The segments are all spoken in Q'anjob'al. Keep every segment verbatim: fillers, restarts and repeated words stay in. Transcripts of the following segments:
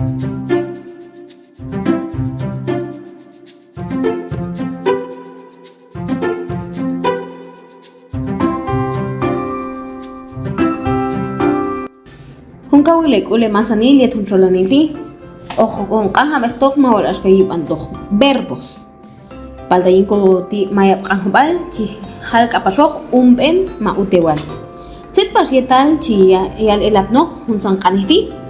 Jun kawil hek'ul hemasanil yet jun txolanil ti', hoq jun q'anjab'ejtoq ma wal axka yib'antoq verbos. Palta yin koti' mayab' q'anjob'al chi jal k'apaxoq umb'en ma utewal. Tzet pax yetal chi ya-, yal elapnoq juntzan q'anej ti'?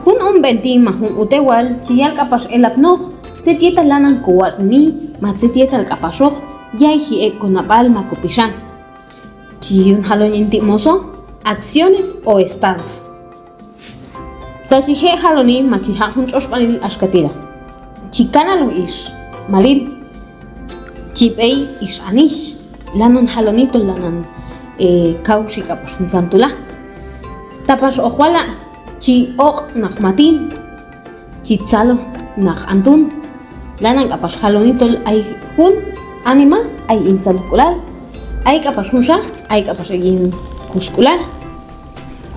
Jun umb'en ti' ma jun utewal chi yal k'apax elapnoq tzet yetal lanan kowatx'neni ma tzet yetal k'apaxoq yayji ek' konab'al ma kopixan. Chi yun jalon yin ti' moso, acciones o estados. Ta chi je' jaloni ma chi jaq' jun tx'oxb'anil axka ti' la. Chi kanaloj ix, malin, chi b'ey ix anix, lanan jaloni tol lanan, eh, kawxi k'apax juntzan tu' la. Ta pax hoq wala' chi oq' naq matin, chi tzaloj naq antun. Lanan k'apax jaloni tol ay jun anima ay yin tzalojk'ulal, ay k'apax junxa ay k'apax ek' yin kusk'ulal.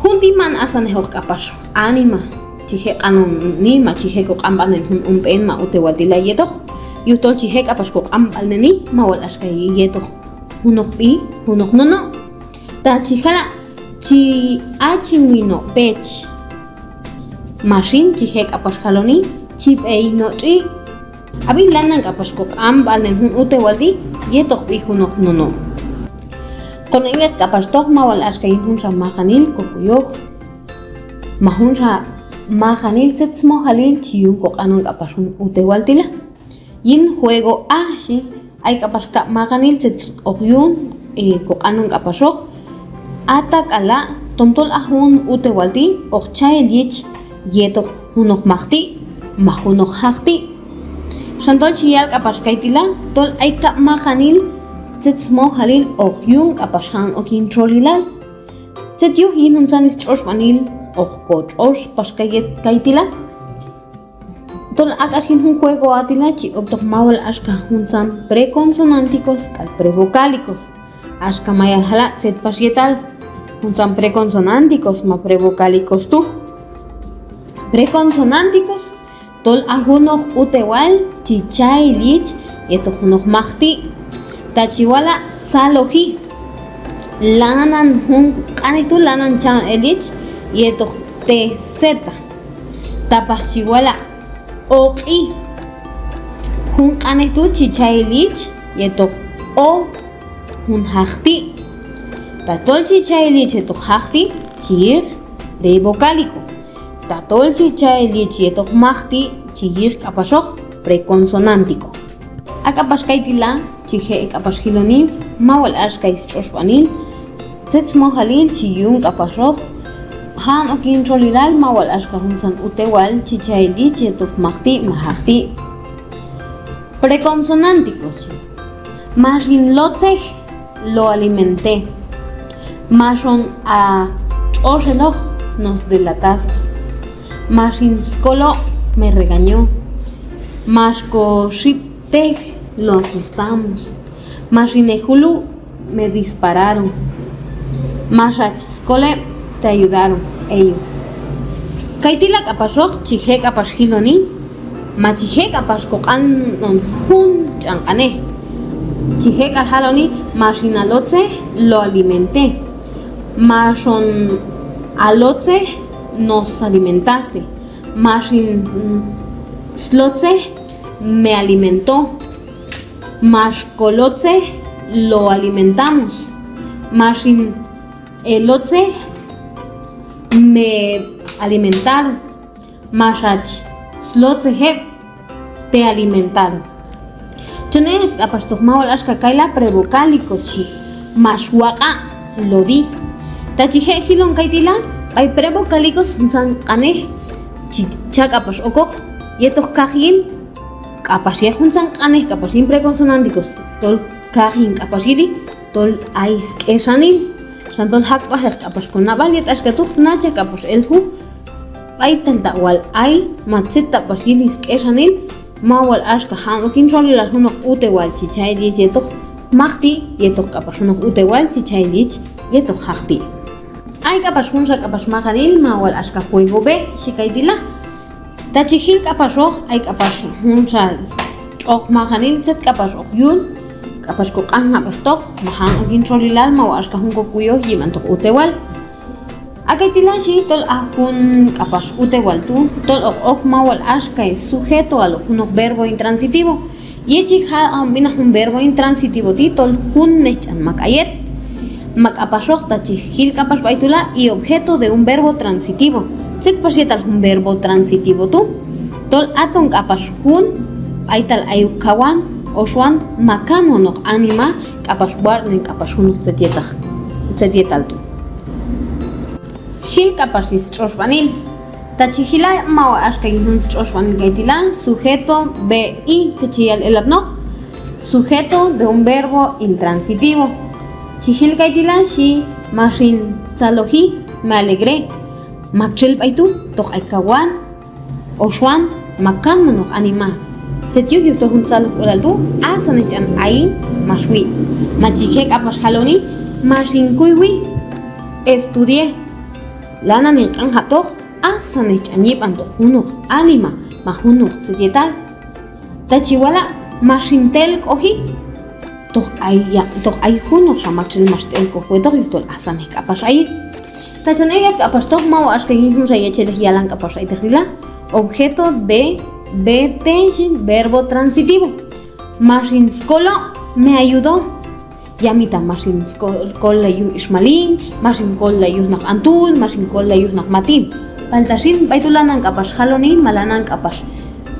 Jun ti' man asannejoq k'apax anima chi je' q'anoni ma chi je' koq'anb'alnen jun umb'en ma utewal ti' la yetoq, yujtol chi je' k'apax koq'anb'alneni ma wal axka yetoq junoq b'i, junoq nono'. Ta chi jala' chi achimino' pech. Ma xin chi je' k'apax jaloni chi b'eyno' tx'i'. Ab'i lanan k'apax koq'anb'alnen jun utewal ti' yetoq b'i junoq nono'. Kon ek' k'apaxtoq ma wal axka yin junxa maqanil kokuyoj ma junxa maqanil tzet smojalil chi yun koq'anon k'apax jun utewal ti' la. Yin juego A xhi, ay k'apax kab' maqanil tzet hoq yun, eh, koq'anon k'apaxoq. Ata k'ala' ton tol a jun utewal ti' hoq cha el yich yetoq junoq maqti' ma junoq jaqti'. Xan tol chi yal k'apax kay ti' la, tol ay kab' maqanil tzet smojalil hoq yun k'apax jan ok yin txolilal. Tzet yuj yin juntzan stx'oxb'anil hoq kotx'ox pax kay yet kay ti' la. Tol ak'ax yin jun juego a ti' la chi oktoq ma wal axka juntzan preconsonánticos k'al prevocálicos. Axka mayal jala' tzet pax yetal juntzan preconsonánticos ma prevocálicos tu'. Preconsonánticos tol a junoq utewal chi cha el yich yetoq junoq maqti'. Ta chi wala' tzaloji, lanan jun q'anej tu' lanan cha el yich yetoq T Z. Ta pax chi wala' oq'i, jun q'anej tu' chi cha el yich yetoq O, jun jaqti'. Ta tol chi cha el yich yetoq jaqti' chi yiq prevocálico. Ta tol chi cha el yich yetoq maqti' chi yiq k'apaxoq preconsonántico. A k'apax kay ti' la chi je' k'apax jiloni ma wal axka stx'oxb'anil tzet smojalil chi yun k'apaxoq jan ok yin txolilal ma wal axka juntzan utewal chi cha el yich yetoq maqti' ma jaqti'. Preconsonánticos. Max hin lotzej, lo alimenté. Max hon a tx'oxeloq, nos delataste. Max hin skolo', me regañó. Max ko xib'tej, lo asustamos. Max hin e julu', me dispararon. Max hach skol heb', te ayudaron ellos. Kay ti' la k'apaxoq chi je' k'apax jiloni ma chi je' k'apax koq'anon jun ch'an q'anej. Chi je' k'al jaloni: max hin a lotzej, lo alimenté. Max hon a lotzej, nos alimentaste. Max hin slotzej, me alimentó. Max ko lotzej, lo alimentamos. Max hin e lotzej, me alimentaron. Max hach slotzej heb', te alimentaron. Chon ek' k'apaxtoq ma wal axka kay la prevocálicos xhi. Max waq'a', lo di. Ta chi je' jilon kay ti' la b'ay prevocálicos juntzan q'anej chi cha' k'apax okoq yetoq kaq yin k'apax yet juntzan q'anej k'apax yin preconsonánticos tol kaq yin k'apax yili tol ay sk'exanil. Xan tol jaqb'ajeq k'apax konab'al yet axka tu' nachaj k'apax el juj b'aytal ta' wal ay ma tzet ta' pax yili sk'exanil ma wal axka jan ok yin txolilal junoq utewal chi cha el yich yetoq maqti' yetoq k'apax junoq utewal chi cha el yich yetoq jaqti'. Ay k'apax junxa k'apax maqanil ma wal axka juego B xhi kay ti' la. Ta chi jil k'apaxoq, ay k'apax junxa tx'oq majanil tzet k'apax hoq yun, k'apax koq'anjab'ejtoq, ma jan ok yin txolilal ma wal axka jun kokuyoj yib'antoq utewal. A kay ti' la xhi tol a jun k'apax utewal tu', tol hoq ok ma wal axka sujeto, aloq junoq verbo intransitivo. Yet chi ja' b'inaj jun verbo intransitivo ti' tol junnej ch'an mak a yet. Ma k'apaxoq ta chi jil k'apax b'ay tu' la, y objeto de un verbo transitivo. Tzet pax yetal jun verbo transitivo tu'? Tol aton k'apax jun b'aytal ayok kawan, oxwan ma kanwanoq anima, k'apax watx'nen k'apax junoq tzet yetaq, tzet yetal tu'. Jil k'apax stx'oxb'anil. Ta chi jila' ma wal axka yin jun stx'oxb'anil kay ti' la, sujeto, be, i, tzet chi yal elapnoq, sujeto de un verbo intransitivo. Chi jil kay ti' la xhi, max hin tzaloji, me alegré. Maktxel b'ay tu', toq ay kawan, oxwan ma kanwanoq anima. Tzet yuj? Yujtol jun tzalojk'ulal tu' asannej ch'an ayin max wi'. Ma chi je' k'apax jaloni, max hin kuywi, estudié. Lanan hin q'anjab'toq asannej ch'an yib'antoq junoq anima ma junoq tzet yetal. Ta chi wala', max hin telk'oji. Toq ay ya', toq ay junoqxa maktxel max telk'oj wetoq, yujtol asannej k'apax ayin. Ta chon ek' k'apaxtoq ma wal axka yin junxa yechelej yalan k'apax ayteq ti' la, objeto de be, te, xhi, verbo transitivo. Max hin skolo, me ayudó. Yamita max hin skol, kollay yuj ix Malin, max hin kollay yuj naq Antun, max hin kollay yuj naq Matin. Palta xin b'ay tu' lanan k'apax jaloni ma lanan k'apax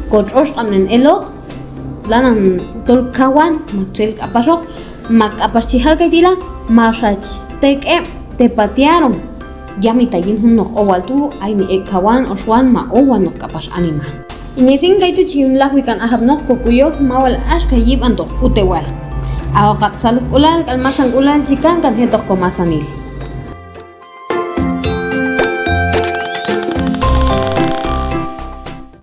kotx'oxq'ab'nen eloq, lanan tol kawan maktxel k'apaxoq. Ma k'apax chi jal kay ti' la, max ach tek'eb', te patearon. Yamita yin junoq owal tu' ayni ek' kawan, oxwan ma owanoq k'apax anima. Ini xin kay tu' chi yun lajwi kan ajapnoq kokuyoj ma wal axka yib'antoq utewal. Ajoqab' tzalojk'ulal k'al masank'ulal chi kankan jetoq komasanil.